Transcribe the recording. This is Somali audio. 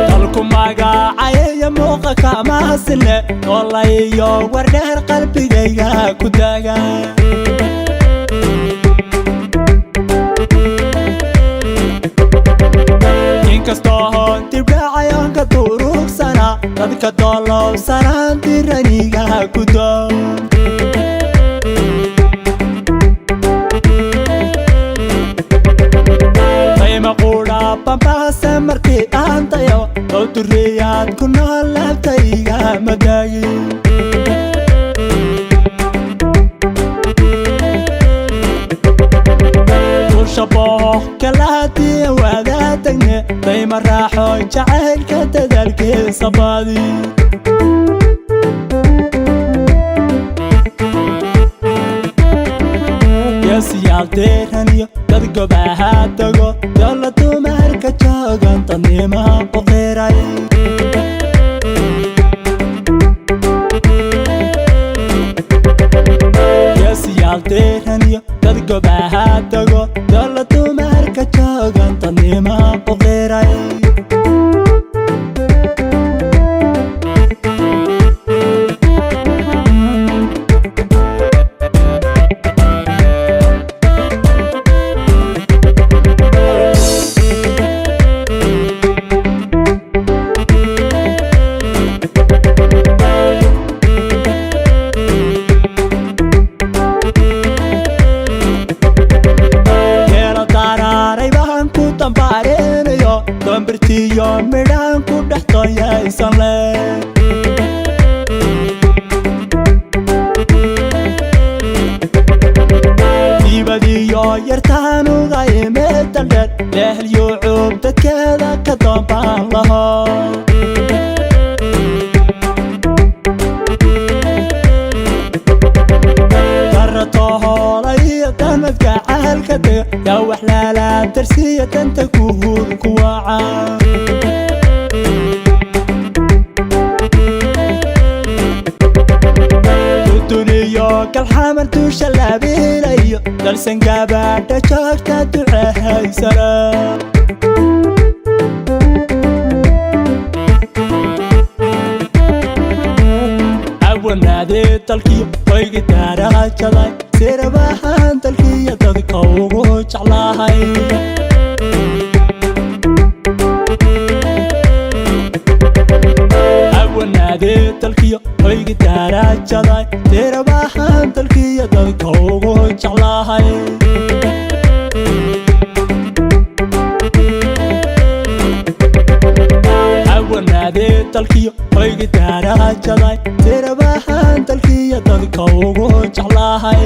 Dalku magacayaya muuqa kamaasine noolayo wardheer qalbigayga ku daaga. Inkastoo hoon dibdhacayoonka durugsana dadka doolowsanaan diraniga ku doon. Dayma quudha bambaase markii aan dayo oo duriyaad ku nool laabtayga madaagi. Dusha booq kalaadiya wadaadagne dayma raaxo jacaylka dadaalkiisa baadi. Geesiyaal deeraniyo dad gobaha tago doola dumarka joogan dadnima u qiray. Geesiyaal deeraniyo dad gobaha tago doola dumarka joogan dadnima u qiray. Geela daraaray baan ku dambaarinayo dambirtiyo midhaan ku dhex tooyaysan leh. Diibadiyo yartaanuga imid daldheer lehelyo cuub dadkeeda ka doombaan laho. Darato hoola iyo damadka caalka dega yaa wax laalaa darsiya danta kuhuud ku waca. Duniyo kalxamar dusha laabilayo dalsan gabaadha joogta ducehaysana. Awanaadee dalkiyo hoyga daarajaday sirabahan dalkiyo dadka ugu jeclahay. Awanaadee dalkiyo hoyga daarajaday sirabahan dalkiyo dadka ugu jeclahay. Awanaadee dalkiyo hoyga daarajaday sirabahan dalkiyo dadka ugu jeclahay.